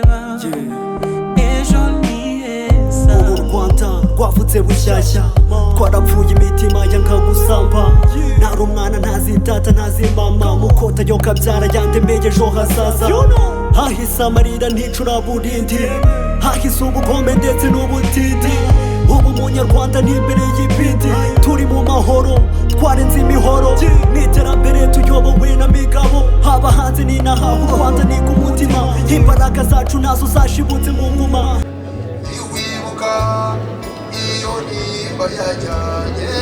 Reba, ejo ni heza. Ubu u Rwanda rwavutse bushyashya, twarapfuye imitima yanga gusamba. Ntari umwana, ntazi data, ntazi mama, mukota yo kabyara yandemeye ejo hazaza. Hahise amarira nticuraburindi, hahise ubugome ndetse n'ubutindi. Ubu umunyarwanda ni imbere y'ibindi, turi mu mahoro, twarenze imihoro n'iterambere, tuyobowe na migabo. Haba hanze n'inaha, u Rwanda ni ku mutima, imbaraga zacu nazo zashibutse mu nguma. Wibuka iyo nimba yajyanye,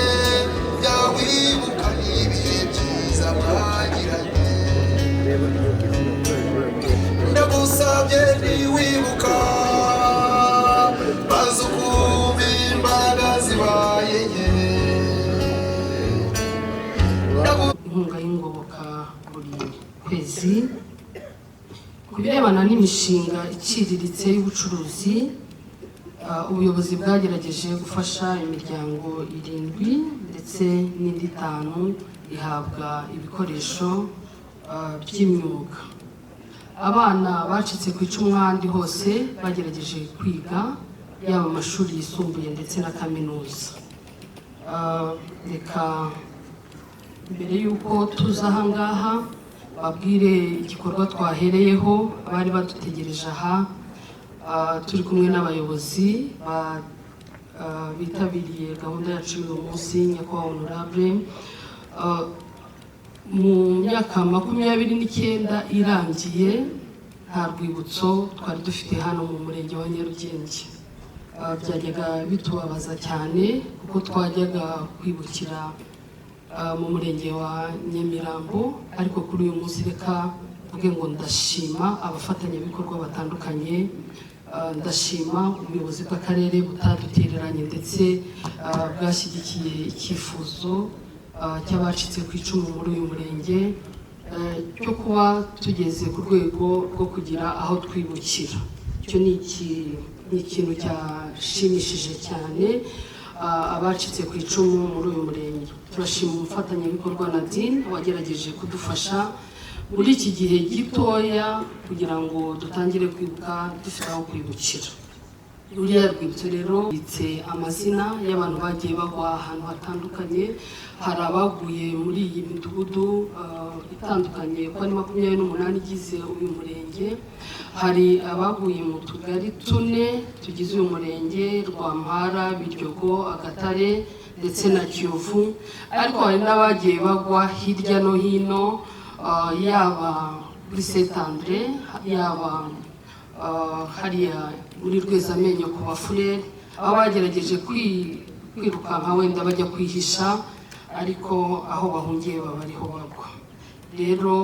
yawibuka ibihe byiza mwagiranye. Ndagusabye, ntiwibuka, maze ukumva imbaraga zibaye nke. Inkunga y'ingoboka buri kwezi. Ku birebana n'imishinga iciriritse y'ubucuruzi, ubuyobozi bwagerageje gufasha imiryango irindwi, ndetse n'indi itanu ihabwa ibikoresho by'imyuga. Abana bacitse ku icumu ahandi hose bagerageje kwiga, yaba amashuri yisumbuye ndetse na kaminuza. Reka mbere y'uko tuza aha ngaha babwire igikorwa twahereyeho, abari badutegereje aha, turi kumwe n'abayobozi bitabiriye gahunda yacu y'uyu munsi. Nyakubahwa honorable, mu myaka 29 irangiye nta rwibutso twari dufite hano mu murenge wa Nyarugenge. Byajyaga bitubabaza cyane kuko twajyaga kwibukira mu murenge wa Nyamirambo. Ariko kuri uyu munsi reka mvuge ngo ndashima abafatanyabikorwa batandukanye, ndashima ubuyobozi bw'akarere butadutereranye ndetse bwashyigikiye icyifuzo cy'abacitse ku icumu muri uyu murenge cyo kuba tugeze ku rwego rwo kugira aho twibukira. Icyo ni ikintu cyashimishije cyane abacitse ku icumu muri uyu murenge. Turashima umufatanyabikorwa Nadine wagerageje kudufasha muri iki gihe gitoya kugira ngo dutangire kwibuka dufite aho kwibukira. Ruriya rwibutso rero rubitse amazina y'abantu bagiye bagwa ahantu hatandukanye. Hari abaguye muri iyi midugudu itandukanye ko ari 28 igize uyu murenge, hari abaguye mu tugari tune tugize uyu murenge: Rwampara, Biryogo, Agatare ndetse na Kiyovu. Ariko hari n'abagiye bagwa hirya no hino, yaba kuri Saint Andre, yaba hariya muri Rwezamenyo ku Bafurere, aho bagerageje kwirukanka wenda bajya kwihisha, ariko aho bahungiye baba ariho bagwa. Rero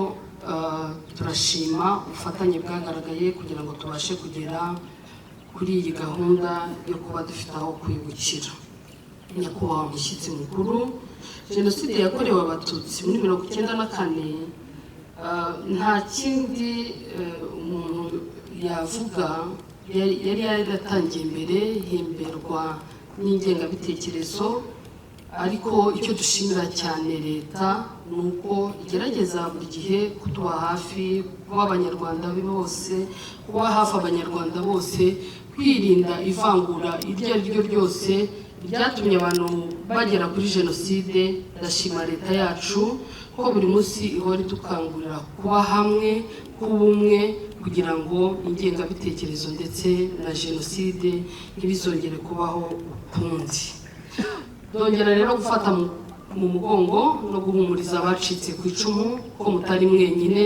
turashima ubufatanye bwagaragaye kugira ngo tubashe kugera kuri iyi gahunda yo kuba dufite aho kwibukira. Nyakubahwa mushyitsi mukuru, Jenoside yakorewe Abatutsi muri 94, nta kindi umuntu yavuga, yari yaratangiye mbere hemberwa n'ingengabitekerezo. Ariko icyo dushimira cyane leta ni uko igerageza buri gihe kutuba hafi, kuba Abanyarwanda bose, kuba hafi Abanyarwanda bose, kwirinda ivangura iryo ari ryo ryose ryatumye abantu bagera kuri jenoside. Ndashima leta yacu ko buri munsi ihora idukangurira kuba hamwe, kuba umwe, kugira ngo ingengabitekerezo ndetse na jenoside ntibizongere kubaho ukundi. Ndongera rero gufata mu mugongo no guhumuriza abacitse ku icumu ko mutari mwenyine.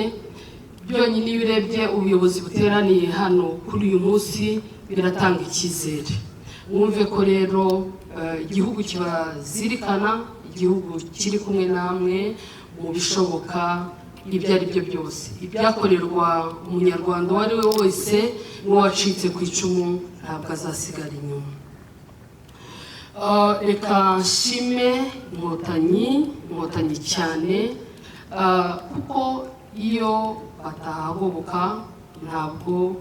Byonyine iyo urebye ubuyobozi buteraniye hano kuri uyu munsi, biratanga icyizere. Mwumve ko rero igihugu kibazirikana, igihugu kiri kumwe namwe mu bishoboka ibyo ari byo byose. Ibyakorerwa Umunyarwanda uwo ari we wese n'uwacitse ku icumu ntabwo azasigara inyuma. Reka nshime Inkotanyi, Inkotanyi cyane, kuko iyo batahagoboka ntabwo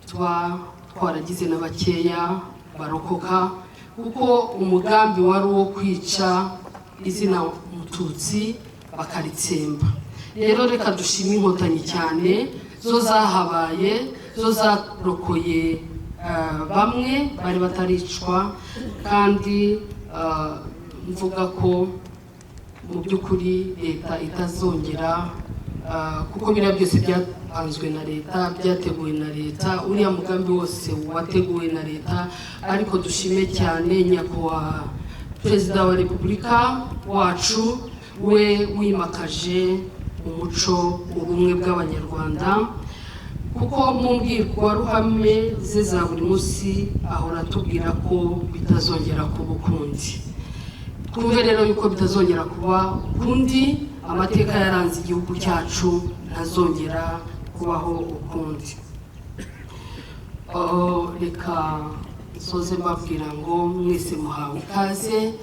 tuba twaragize na bakeya barokoka, kuko umugambi wari uwo kwica izina Mututsi bakaritsemba. Rero reka dushime Inkotanyi cyane zo Zo zahabaye, zo zarokoye bamwe bari bataricwa, kandi mvuga ko mu by'ukuri leta itazongera, kuko biriya byose byapanzwe na leta, byateguwe na leta, uriya mugambi wose wateguwe na leta. Ariko dushime cyane Nyakubahwa Perezida wa Repubulika wacu, we wimakaje umuco, ubumwe bw'Abanyarwanda, kuko mu mbwirwaruhame ze za buri munsi ahora atubwira ko bitazongera kuba ukundi. Twumve rero yuko bitazongera kuba ukundi, amateka yaranze igihugu cyacu ntazongera kubaho ukundi. Oh, reka nsoze mbabwira ngo mwese muhawe ikaze,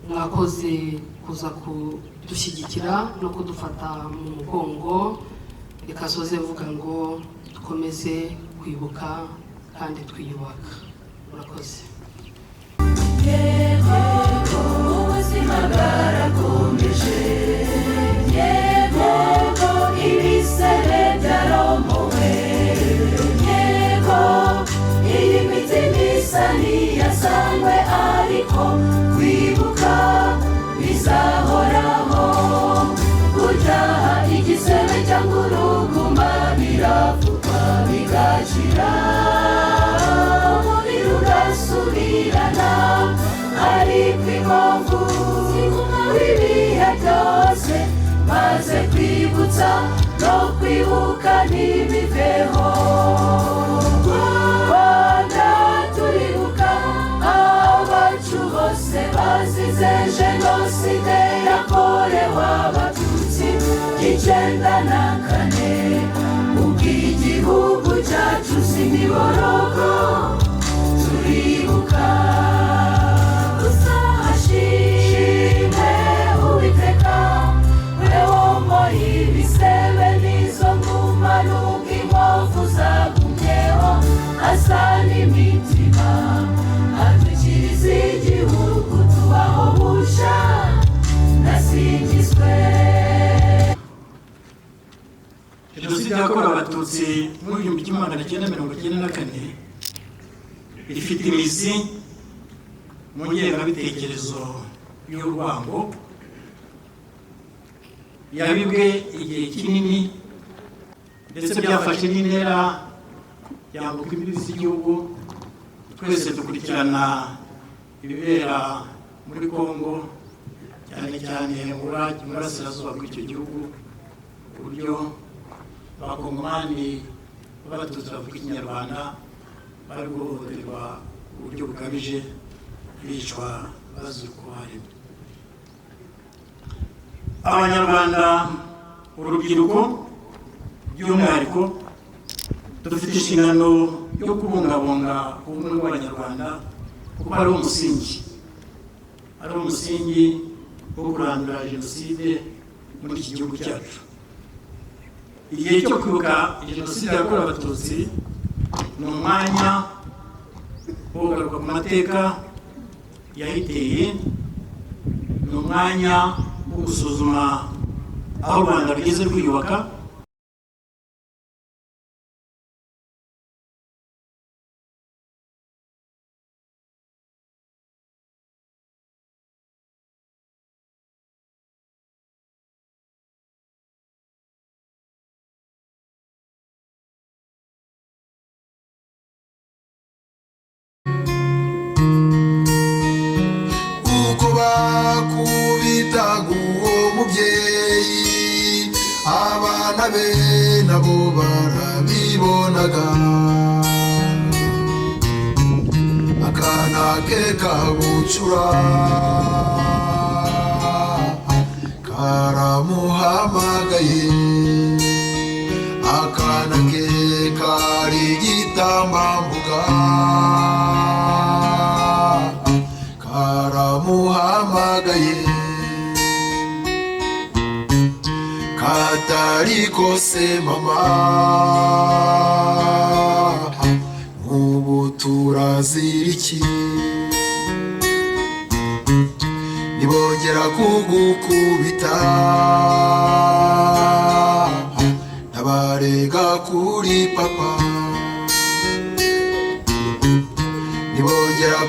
mwakoze kuza kudushyigikira no kudufata mu mugongo. Reka nsoze mvuga ngo dukomeze kwibuka kandi twiyubaka. Murakoze. Yego, ubuzima bwarakomeje. Yego, ibisebe byarombowe. Yego, iyi mitima isa n'iyasangwe, ariko kwibuka bizahoraho. Burya igisebe cyangwa uruguma biravugwa bigakira, umubiri ugasubirana, ariko inkovu ibihe byose, maze kwibutsa no kwibuka ntibiveho. Rwanda, turibuka abacu bose bazize Jenoside yakorewe Abatutsi 94. Ubw'igihugu cyacu si imiborogo, turibuka. Gusa hashimwe Uwiteka, we womoye ibisebe n'izo nguma, n'ubwo inkovu zagumyeho, asa n'imitima adukiriza igihugu, tubaho busha, nasingizwe. Jenoside yakorewe Abatutsi mu 1994 ifite imizi mu ngengabitekerezo y'urwango yabibwe igihe kinini, ndetse byafashe n'intera yambuka imbibi z'igihugu. Twese dukurikirana ibibera muri Kongo, cyane cyane mu burasirazuba bw'icyo gihugu, uburyo Abakongomani b'Abatutsi bavuga Ikinyarwanda bari guhohoterwa ku buryo bukabije, bicwa bazira uko baremwe. Abanyarwanda, urubyiruko by'umwihariko, dufite inshingano yo kubungabunga ubumwe bw'Abanyarwanda, kuko ari umusingi wo kurandura jenoside muri iki gihugu cyacu. Igihe cyo kwibuka Jenoside yakorewe Abatutsi ni umwanya wo kugaruka ku mateka yayiteye, ni umwanya wo gusuzuma aho u Rwanda rugeze rwiyubaka. Uko bakubitaga uwo mubyeyi, abana be nabo barabibonaga. Akana ke kabucura karamuhamagaye, akana ke kari igitambambuga karamuhamagaye, katari kose mama, nk'ubu turazira iki? Nibongera kugukubita, ntabarega.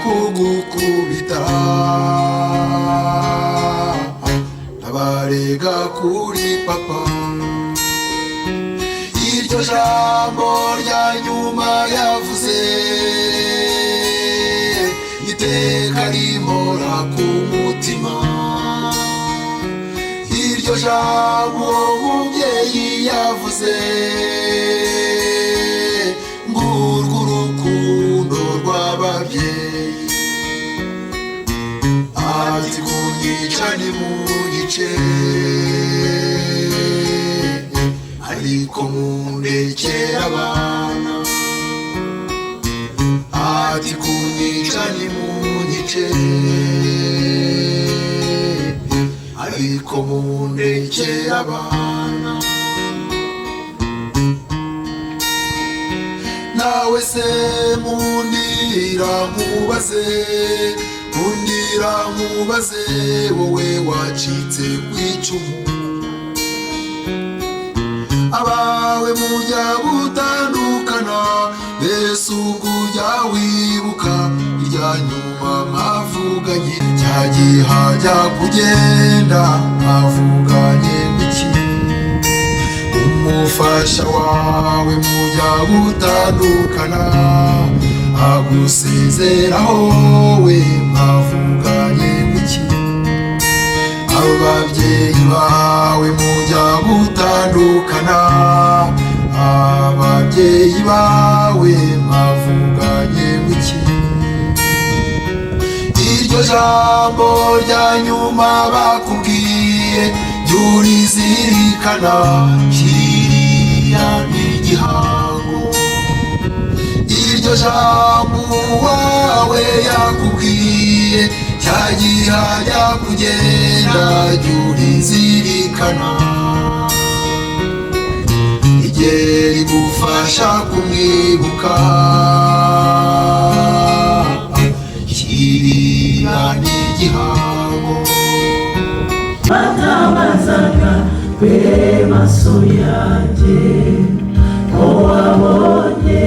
kugukubita, ndabarega kuri papa. Iryo jambo rya nyuma yavuze iteka rimora ku mutima. Iryo jambo umubyeyi yavuze, ngurwo urukundo rw'ababyeyi. Ati kunyica ni munyice, ariko mundekere abana. Ati kunyica ni munyice, ariko mundekere abana. Nawe se mundira nkubaze, mundira nkubaze, wowe wacitse ku icumu, abawe mujya gutandukana, mbese ubwo ujya wibuka irya nyuma mwavuganye? Cya gihe hajya kugenda mwavuganye n'iki? Umufasha wawe mujya gutandukana, agusezeraho we mwavuganye n'iki? Ababyeyi bawe mujya gutandukana, ababyeyi bawe mwavuganye n'iki? Iryo jambo rya nyuma bakubwiye jya urizirikana, kiriya ni igihango. Iryo jambo uwawe yakubwiye cya gihe ajya kugenda, jya urizirikana, igihe rigufasha kumwibuka. Kiriya ni igihango. Batabazaga be maso yanjye ko wabonye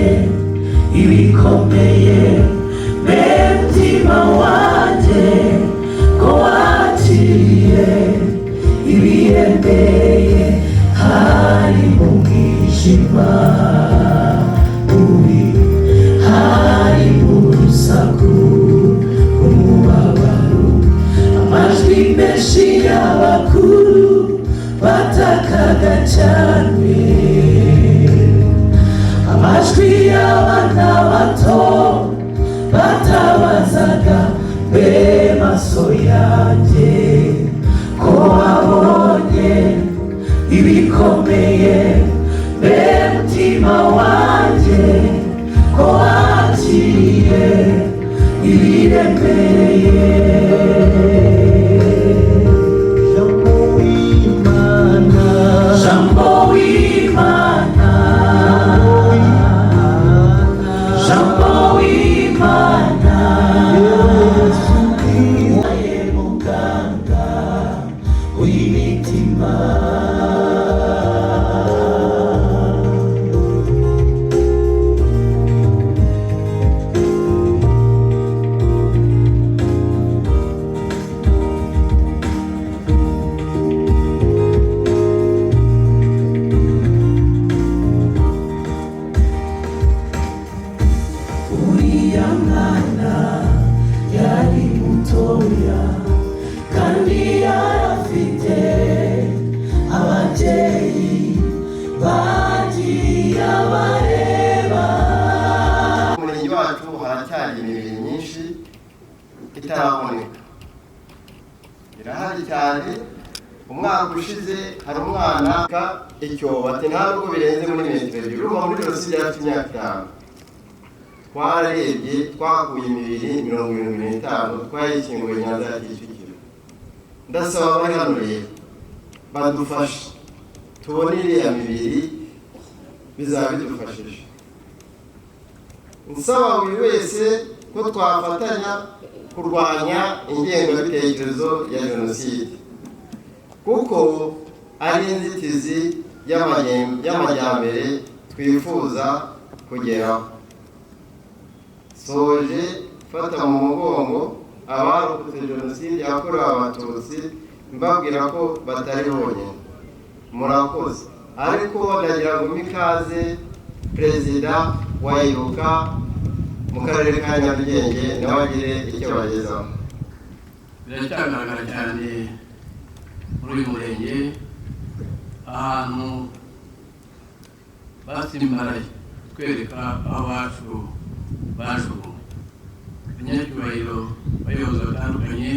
ibikomeye, be mutima wanjye ko wakiriye ibiremeye. Hari mu mwijima mubi, hari mu rusaku umubabaro, amajwi menshi y'abakuru batakaga cyane, amajwi y'abana bato batabazaga be maso yanjye ko wabonye ibikomeye, be mutima wanjye ko wakiriye ibiremeye. Jambo w'Imana, Jambo w'Imana, Yesu muganga w'imitima. Uriya mwana yari mutoya kandi yarafite ababyeyi bagiye abareba. Mu murenge wacu haracyari imibiri myinshi itaraboneka, irahari cyane. Umwaka ushize hari umwana icyobo ati ntabwo birenze muri metero 2. Urumva muri jenoside yacu imyaka 5 twararebye, twakuye imibiri 75, twayikinguye Nyanza ya Kicukiro. Ndasaba abari hano rero badufashe tubone iriya mibiri, bizaba bidufashije. Nsaba buri wese ko twafatanya kurwanya ingengabitekerezo ya jenoside, kuko ari inzitizi y'amajyambere twifuza kugeraho. Soje mfata mu mugongo abarokotse Jenoside yakorewe Abatutsi, mbabwira ko batari bonyine. Murakoze, ariko ndagira ngo mpe ikaze perezida wa Ibuka mu karere ka Nyarugenge, nawe agire icyo bagezaho. Biracyagaragara cyane muri uyu murenge, ahantu batsimbaraye twereka aho abacu bajugunywe. Abanyacyubahiro, abayobozi batandukanye,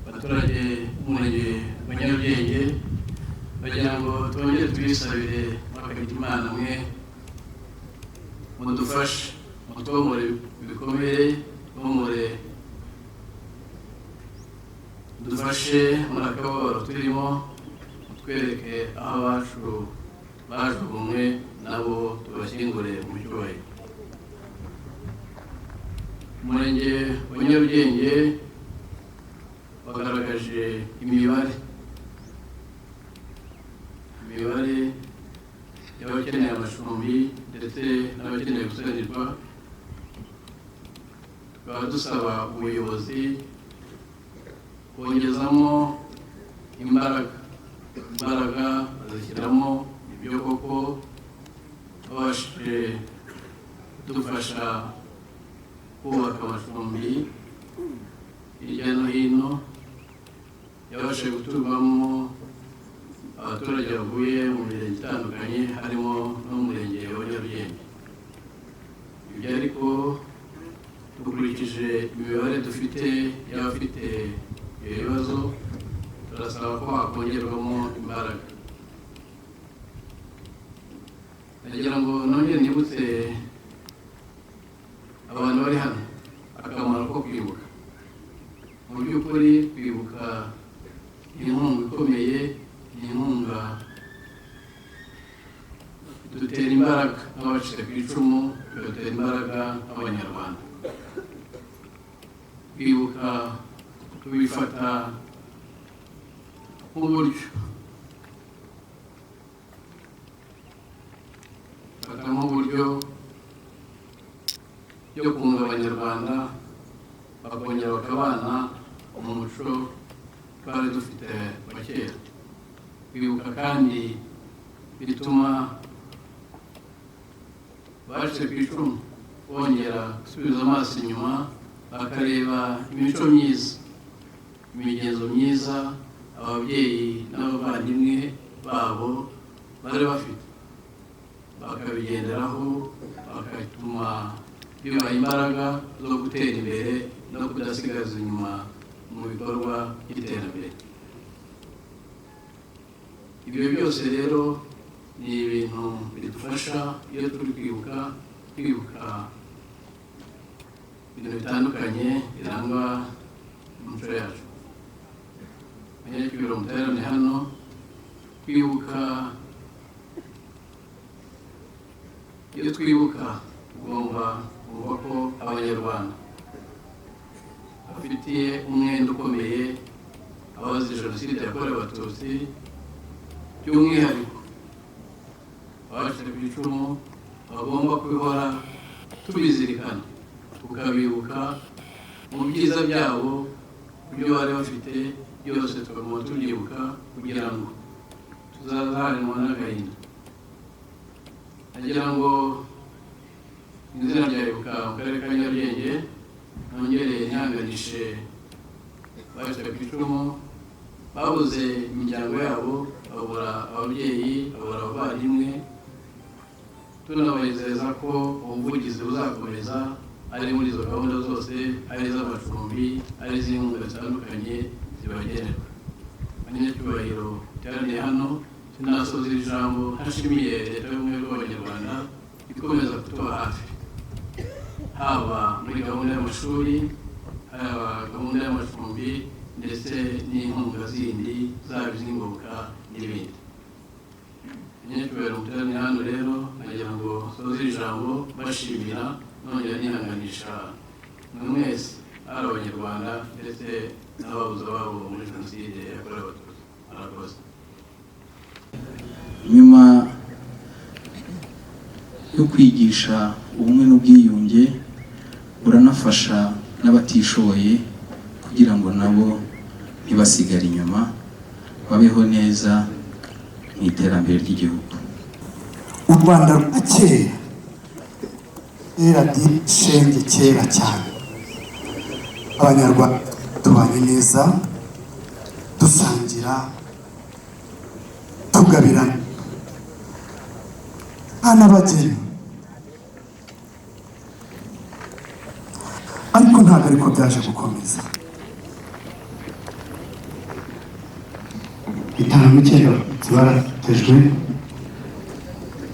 abaturage b'umurenge wa Nyarugenge, bagira ngo twongere tubisabire mwakagira Imana mwe, mudufashe mutwomore ibikomere, twomore, dufashe muri akababaro turimo, mutwereke aho abacu bajugunywe, nabo tubashyingure mu cyubahiro. Umurenge wa Nyarugenge wagaragaje imibare y'abakeneye amacumbi ndetse n'abakeneye gusanirwa. Tukaba dusaba ubuyobozi kongezamo imbaraga. Imbaraga bazishyiramo ibyo koko, babashije kudufasha kubaka amacumbi hirya no hino yabashije guturwamo abaturage bavuye mu mirenge itandukanye, harimo n'umurenge wa Nyarugenge. Ibyo ariko, dukurikije imibare dufite y'abafite ibyo bibazo, turasaba ko hakongerwamo imbaraga. Ndagira ngo nongere nibutse abantu bari hano akamaro ko kwibuka. Mu by'ukuri, kwibuka ni inkunga ikomeye, ni inkunga dutera imbaraga nk'abacitse ku icumu, bigatera imbaraga nk'Abanyarwanda. Kwibuka tubifata nk'uburyo, fata nk'uburyo byo kunga Abanyarwanda, bakongera bakabana mu muco twari dufite wa kera. Kwibuka kandi bituma bacitse ku icumu bongera gusubiza amaso inyuma, bakareba imico myiza, imigenzo myiza ababyeyi n'abavandimwe babo bari bafite, bakabigenderaho, bagatuma bibaha imbaraga zo gutera imbere no kudasigaza inyuma mu bikorwa by'iterambere. Ibyo byose rero ni ibintu bidufasha iyo turi kwibuka, kwibuka ibintu bitandukanye biranga imico yacu. Abanyacyubahiro muterane hano, kwibuka, iyo twibuka tugomba kumva ko Abanyarwanda bafitiye umwenda ukomeye abazize Jenoside yakorewe Abatutsi, by'umwihariko abacitse ku icumu. Bagomba kubihora tubizirikana, tukabibuka mu byiza byabo, ibyo bari bafite byose tukaguma tubyibuka kugira ngo tuzazahanwa n'agahinda. Nagira ngo mu izina rya Ibuka mu karere ka Nyarugenge nongere ntihanganishe abacitse ku icumu babuze imiryango yabo, babura ababyeyi, babura abavandimwe. Tunabizeza ko ubuvugizi buzakomeza, ari muri izo gahunda zose, ari iz'amacumbi, ari iz'inkunga zitandukanye zibagenerwa. Abanyacyubahiro muteraniye hano, sinasoza iri jambo ntashimiye Leta y'Ubumwe bw'Abanyarwanda ikomeza kutuba hafi, haba muri gahunda y'amashuri, haba gahunda y'amacumbi, ndetse n'inkunga zindi, zaba iz'ingoboka n'ibindi. Abanyacyubahiro muteraniye hano rero, nagira ngo nsoze iri jambo bashimira, nongera nihanganisha mwe mwese, ari Abanyarwanda ndetse n'ababuze ababo muri Jenoside yakorewe Abatutsi. Murakoze. Nyuma yo kwigisha ubumwe n'ubwiyunge, buranafasha. n'abatishoboye kugira ngo nabo ntibasigare inyuma, babeho neza mu iterambere ry'igihugu. U Rwanda rwa kera kera shenge, kera cyane, Abanyarwanda tubanye neza, dusangira, tugabirana n'abageni, ariko ntabwo ariko byaje gukomeza. 59 Abatutsi baratejwe,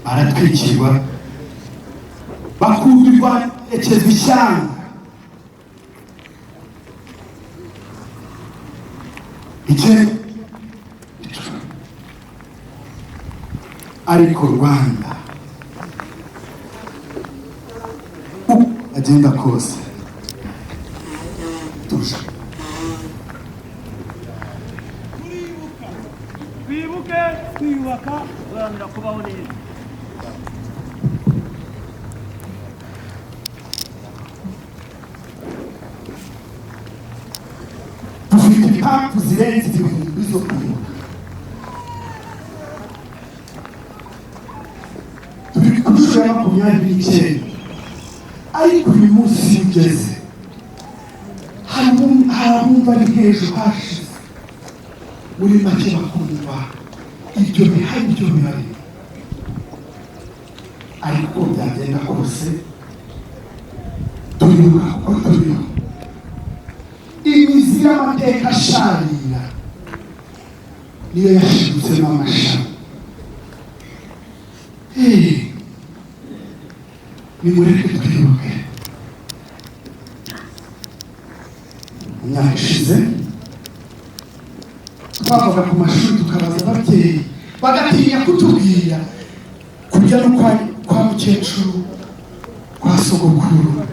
baratwikirwa, bakurirwa, berekezwa ishyanga. Icyenda, ariko Rwanda, uko agenda kose tuje. Twibuke twiyubaka, duharanira kubaho neza. Dufite impamvu zirenze 1000 zo kwibuka. Turi ku nshuro ya 29, ariko uyu munsi iyo ugeze hari abumva ari nk'ejo hashize. Muri make bakumva ibyo bihari, ibyo bihari, ariko uko byagenda kose turibuka kuko turiho. Imizi y'amateka asharira niyo yashibutsemo amashami. Nimureke twibuke. Mu myaka ishize twavaga ku mashuri tukabaza ababyeyi, bagatinya kutubwira kurya no kwa mukecuru, kwa sogokuru,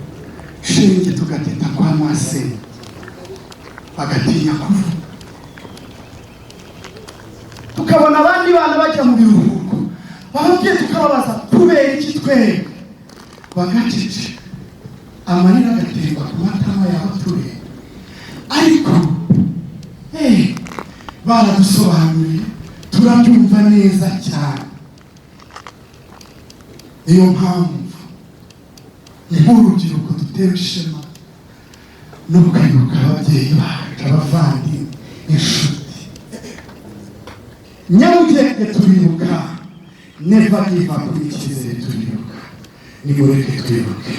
shenge, tugateta kwa masenge, bagatinya kuvuga. Tukabona abandi bana bajya mu biruhuko, ababyeyi tukababaza kubera iki twebwe, bagacece, amarira agatemba ku matama yabo tureba. Ariko baradusobanuriye, turabyumva neza cyane. Niyo mpamvu nk'urubyiruko dutewe ishema no kwibuka ababyeyi bacu, abavandimwe, inshuti. Nyarugenge turibuka, never give up, icyizere, turibuka. Nimureke twibuke.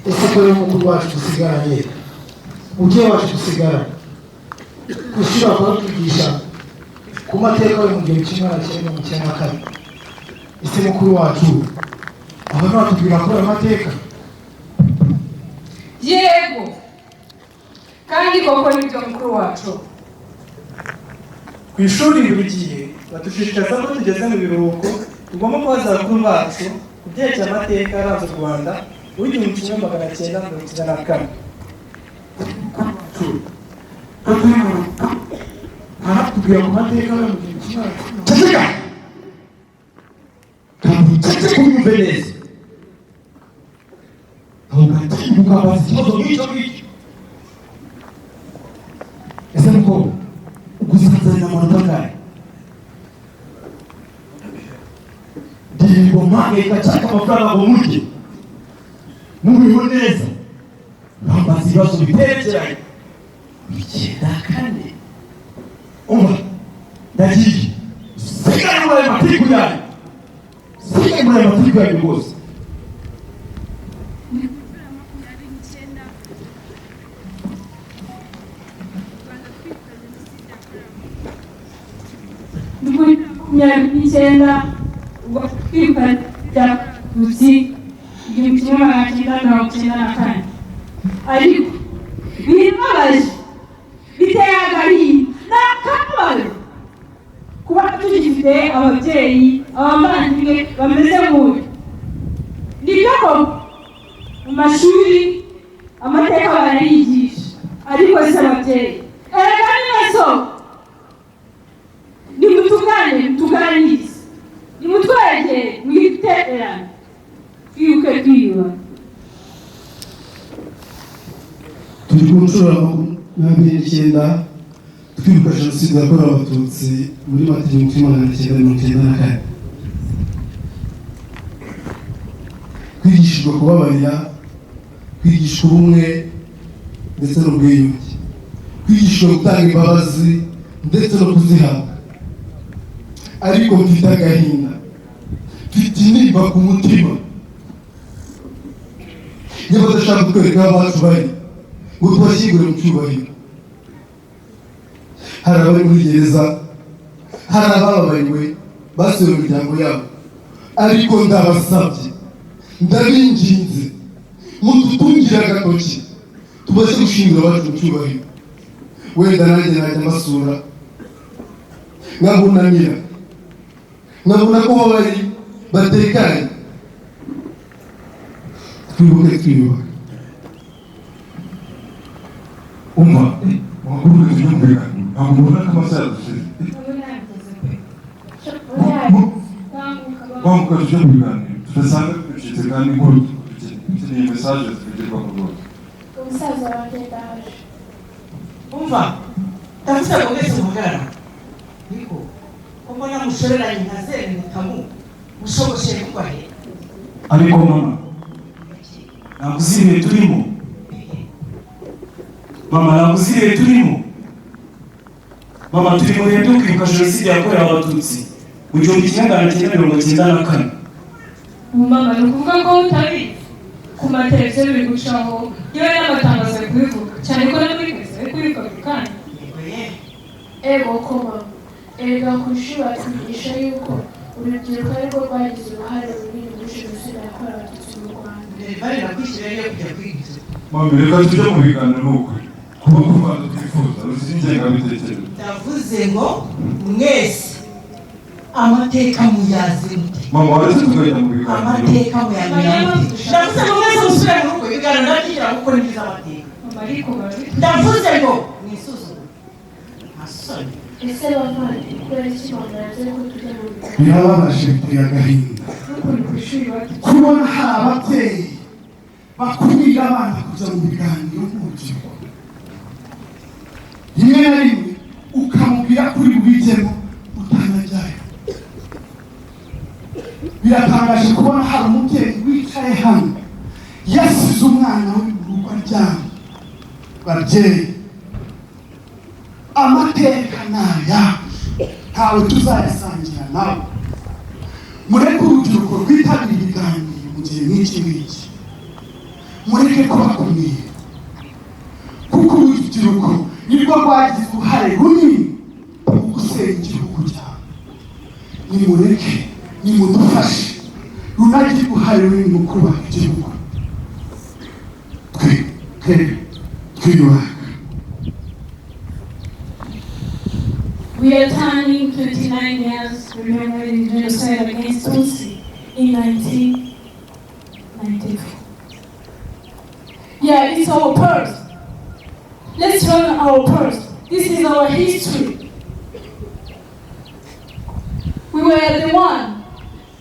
Ese ko rero mukuru wacu dusigaranye, umubyeyi wacu dusigaranye, gushyira kubatwigisha ku mateka yo mu 1994, ese mukuru wacu aho ntibatubwira kuri ayo mateka? Yego, kandi koko nibyo, mukuru wacu. Ku ishuri buri gihe badushishikariza ko tugeze mu biruhuko tugomba kubaza bakuru bacu ku byerekeye amateka yaranze u Rwanda w'1994. Ko turi mu ntaratubwira ku mateka yo mu 1000 Ceceka, ntabwo uceceka, unyumve neza. Ntabwo ugatinya ukabaza ikibazo nk'icyo ngicyo. Ese mukobwa, ugusanzanira amanota angahe? Ndirirwa mpangayika nshaka amafaranga ngo murye, mubeho neza, bambaza ibibazo biterekeranye 94. Umva, ndagiye, sigara muri ayo matiku yanyu, sigara muri ayo matiku yanyu rwose. 29. Ni muri 29 ubwo twibuka Abatutsi 1994, ariko birababaje, biteye agahinda n'akababaro kuba tugifite ababyeyi, abavandimwe bameze nk'uyu. Nibyo koko mu mashuri amateka barayigisha, ariko si ababyeyi. Erega ni so, nimutugane, mutuganirize, nimutwegere, mwiterane, twibuke twiyubaka. Nshuro ya 29 twibuka Jenoside yakorewe Abatutsi muri Mata 1994, twigishijwe kubabarira, kwigishwa ubumwe ndetse n'ubwiyunge, kwigishwa gutanga imbabazi ndetse no kuzihabwa. Ariko mfite agahinda, mfite intimba ku mutima niba badashaka kutwereka aho abacu bari ngo tubashyingure mu cyubahiro. Hari abari muri gereza, hari abababariwe basuye mu miryango yabo, ariko ndabasabye, ndabinginze, mudutungire agatoki tubashe gushyingura abacu mu cyubahiro. Wenda nanjye najya mbasura, nkabunamira, nkabona ko aho bari batekanye. Twibuke twiyubaka. Umva, amakuru tubyumvikana, ntabwo mubona ko amasaha yadushize. Banguka tujye mu biganiro, tudasanga ducitse kandi inkuru dukeneye, message zitugerwaho rwose. Umusaza wanjye ndaje. Umva, ndavuze ngo mwese muhagarara. Niko ko mbona mushoreranye nka zene mutamu mushobosheye kugwa he? Ariko mama, ntabwo uzi ibihe turimo. Mama, ntabwo uzi ibihe turimo. Mama, turi mu bihe byo kwibuka Jenoside yakorewe Abatutsi mu 1994. Mama, ni ukuvuga ko utabizi? Ku mateleviziyo biri gucaho, yewe n'amatangazo ari kubivuga cyane, ko no muri kwezi bari kubivuga buri kanya. Ego ko mama, erega ku ishuri batwigisha yuko urubyiruko arirwo rwagize uruhare runini muri Jenoside yakorewe Abatutsi mu Rwanda. Minerval nakwishyura yo kujya kwiga ibyo. Mama, reka tujye mu biganiro, ni ukuri kuba u Rwanda twifuza ruzira ingengabitekerezo. Ndavuze ngo mwese amateka muyazi mute? Mama, waretse tukajya mu biganiro? Amateka muyamenya mute? Ndavuze ngo mwese musubire mu rugo, ibiganiro ndabyigira kuko ni byiza amateka. Mama, ariko barabivuga. Ndavuze ngo mwisuzume, nta soni. Ese bavandi, kubera iki mama yanze ko tujya mu biganiro? Birababaje, biteye agahinda N'ukuntu ku ishuri batwigisha kubona hari ababyeyi bakumira abana kujya mu biganiro nk'urubyiruko. Rimwe na rimwe ukamubwira ko uri bubijyemo utanajyayo. Biratangaje kubona hari umubyeyi wicaye hano yasize umwana we mu rugo aryamye. Babyeyi, amateka ni ayacu, ntawe tuzayasangira nawe. Mureke urubyiruko rwitabira ibiganiro mu gihe nk'iki ngiki, mureke kubakumira, kuko urubyiruko nirwo rwagize uruhare runini mu gusenya igihugu cyawe. Nimureke, nimudufashe runagire uruhare runini mu kubaka igihugu. Twe twe twiyubaka. We are turning 29 years remembering genocide against Tutsi in 1994. Yeah, it's our past. Let's learn our past. This is our history. We were the one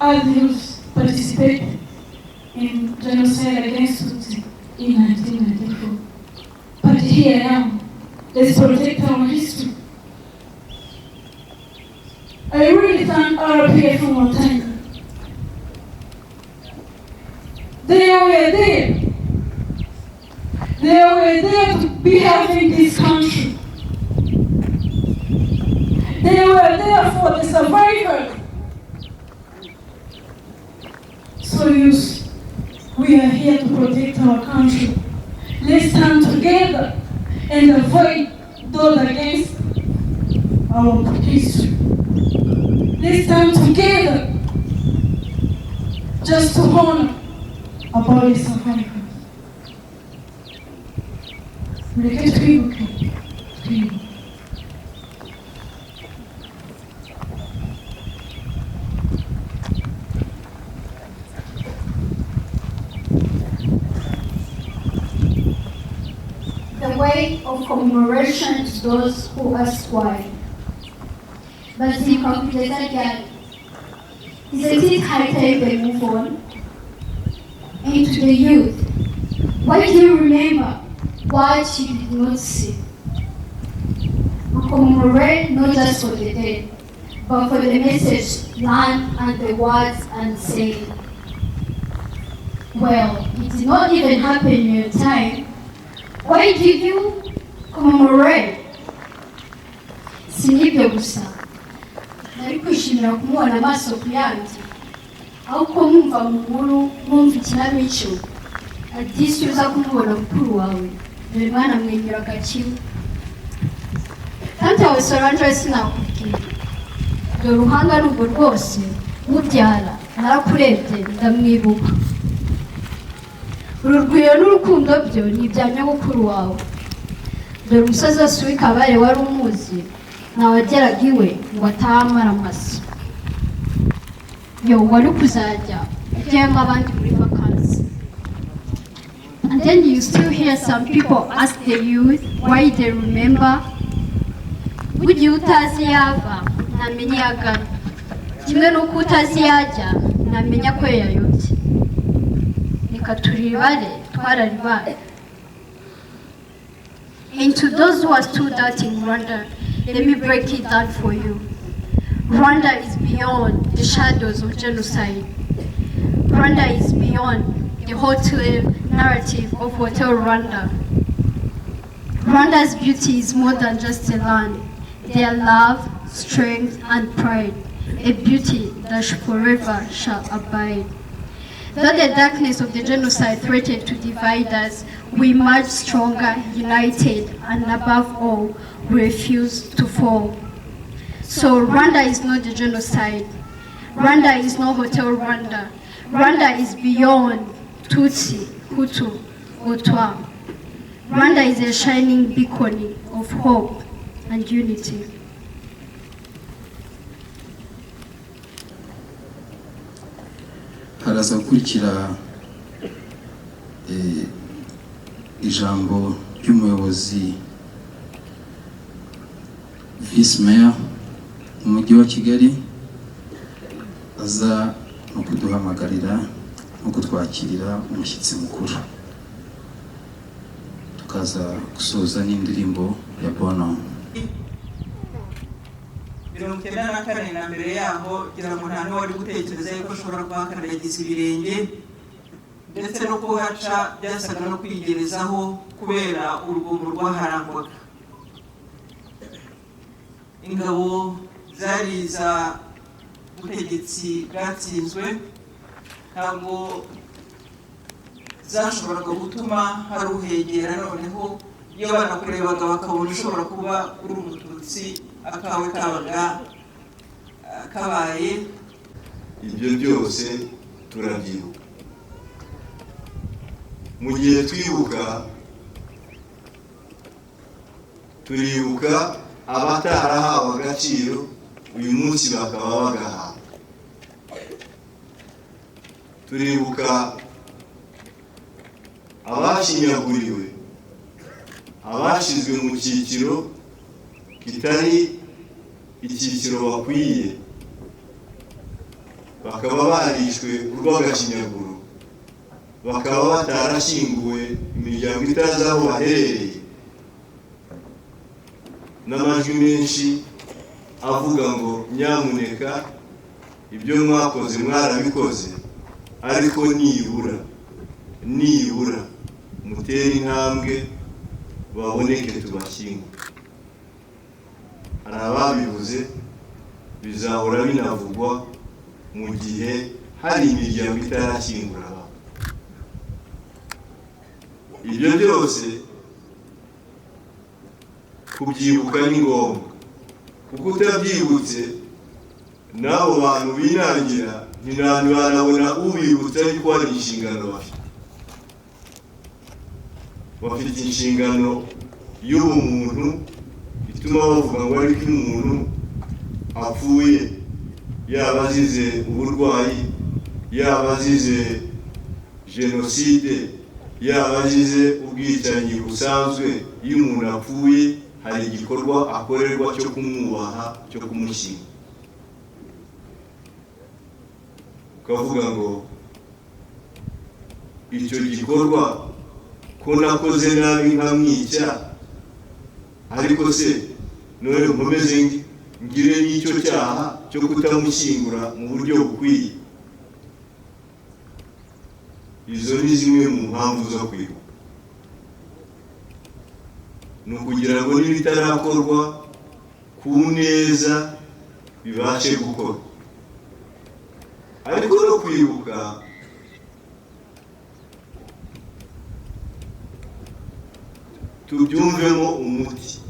as youth participated in genocide against Tutsi in 1994. But here I am. Let's protect our history. I really thank RPF Inkotanyi. They were there. They were there to be having this country. They were there for the survivors. So youth, we are here to protect our country. Let's stand together and avoid those against our history. Let's stand together just to honor our body survivors. Mureke twibuke, twibuke. The way of commemoration to those who ask why. Bazibuka kugeza ryari? Isn't it high time they move on? And to the youth, why do you remember? What you did not see. We commemorate not just for the dead, but for the message learned and the words unsaid. Well, it did not even happen in your time. Why did you commemorate? Si n'ibyo gusa, nari kwishimira kumubona amaso ku yandi, ahubwo mwumva mu nkuru, mwumva ikinamico. Ati uza kumubona mukuru wawe, dore mwanamwenyuraga kimwe. Tante wawe Solange, sinakubwira, dore uruhanga ni urwo rwose mubyara, narakurebye ndamwibuka. Uru rugwiro n'urukundo byo ni ibya nyogokuru wawe. Dore umusozi wose w'i Kabare wari umuzi, ntawageraga iwe ngo atahe amara masa. Yo wari kuzajya ujyayo nk'abandi muri vakansi. And then you still hear some people ask the youth why they remember. Burya utazi iyo ava ntamenya iyo agana, kimwe n'uko utazi iyo ajya ntamenya ko yayobye. Reka turibare, twararibaye. And to those who are still doubting Rwanda, let me break it down for you. Rwanda is beyond the shadows of genocide. Rwanda is beyond the hotel narrative of Hotel Rwanda. Rwanda's beauty is more than just a land. Their love, strength, and pride, a beauty that forever shall abide. Though the darkness of the genocide threatened to divide us, we emerged stronger, united, and above all, we refuse to fall. So Rwanda is not the genocide. Rwanda is not Hotel Rwanda. Rwanda is beyond Tutsi, Hutu, or Twa. Rwanda is a shining beacon of hope and unity. Haraza gukurikira ijambo ry'umuyobozi, visi meya mu Mujyi wa Kigali, aza no kuduhamagarira no kutwakirira umushyitsi mukuru, tukaza gusoza n'indirimbo ya Bono. 94 na mbere yaho, ngira ngo nta n'uwari gutekereza yuko ashobora kuhakandagiza ibirenge, ndetse no kuhaca byasaga no kwigerezaho kubera urugomo rwaharangwaga. Ingabo zari iza butegetsi bwatsinzwe ntabwo zashoboraga gutuma hari uhegera. Noneho iyo banakurebaga bakabona ushobora kuba uri Umututsi, akawe kabaga kabaye. Ibyo byose turabyibuka. Mu gihe twibuka, turibuka abatarahawe agaciro, uyu munsi bakaba bagahabwa. Turibuka abashinyaguriwe, abashyizwe mu cyiciro kitari icyiciro bakwiye, bakaba barishwe urw'agashinyaguro, bakaba batarashyinguwe, imiryango itazi aho baherereye, n'amajwi menshi avuga ngo nyamuneka, ibyo mwakoze mwarabikoze, ariko nibura nibura mutere intambwe baboneke tubashyingure. Hari ababivuze, bizahora binavugwa mu gihe hari imiryango itarashyingura ababo. Ibyo byose kubyibuka ni ngombwa, kuko utabyibutse n'abo bantu binangira, ntibanabona ubibutsa yuko hari inshingano bafite. Bafite inshingano y'ubumuntu ituma bavuga ngo ariko iyo umuntu apfuye, yaba azize uburwayi, yaba azize jenoside, yaba azize ubwicanyi busanzwe, iyo umuntu apfuye hari igikorwa akorerwa cyo kumwubaha, cyo kumushyinga. Ukavuga ngo icyo gikorwa Ko nakoze nabi nkamwica, ariko se none nkomeze ngire n'icyo cyaha cyo kutamushyingura mu buryo bukwiye? Izo ni zimwe mu mpamvu zo kwibuka, ni ukugira ngo n'ibitarakorwa ku neza bibashe gukorwa. Ariko no kwibuka tubyumvemo umuti.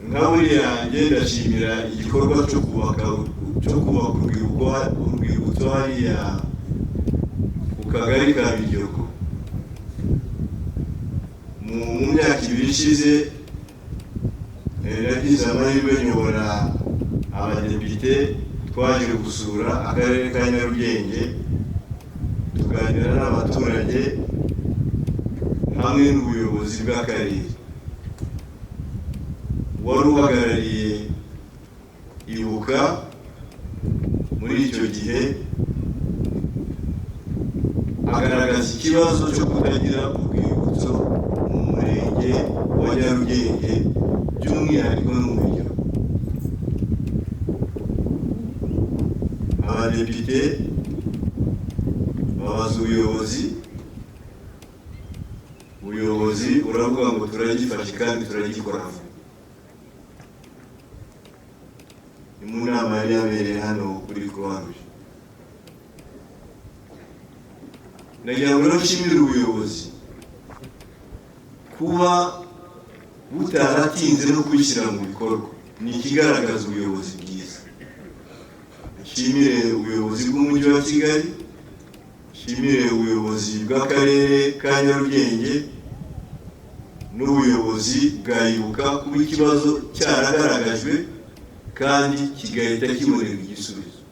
Nka buriya njye ndashimira igikorwa cyo kubaka urwibutso hariya ku kagari ka Biryogo. Mu myaka 2 ishize nagize amahirwe nyobora abadepite, twaje gusura akarere ka Nyarugenge, tuganira n'abaturage hamwe n'ubuyobozi bw'akarere. Wari uhagarariye Ibuka muri icyo gihe agaragaza ikibazo cyo kutagira urwibutso mu murenge wa Nyarugenge, by'umwihariko no mu Biryogo. Abadepite babaza ubuyobozi, ubuyobozi uravuga ngo turagifashe kandi turagikora vuba. Ni mu nama yari yabereye hano kuri Croix-Rouge. Nagira ngo nshimire ubuyobozi kuba butaratinze no kubishyira mu bikorwa, ni ikigaragaza ubuyobozi bwiza. Nshimire ubuyobozi bw'umujyi wa Kigali, nshimire ubuyobozi bw'akarere ka Nyarugenge n'ubuyobozi bwa Ibuka kuba ikibazo cyaragaragajwe kandi kigahita kibonerwa igisubizo.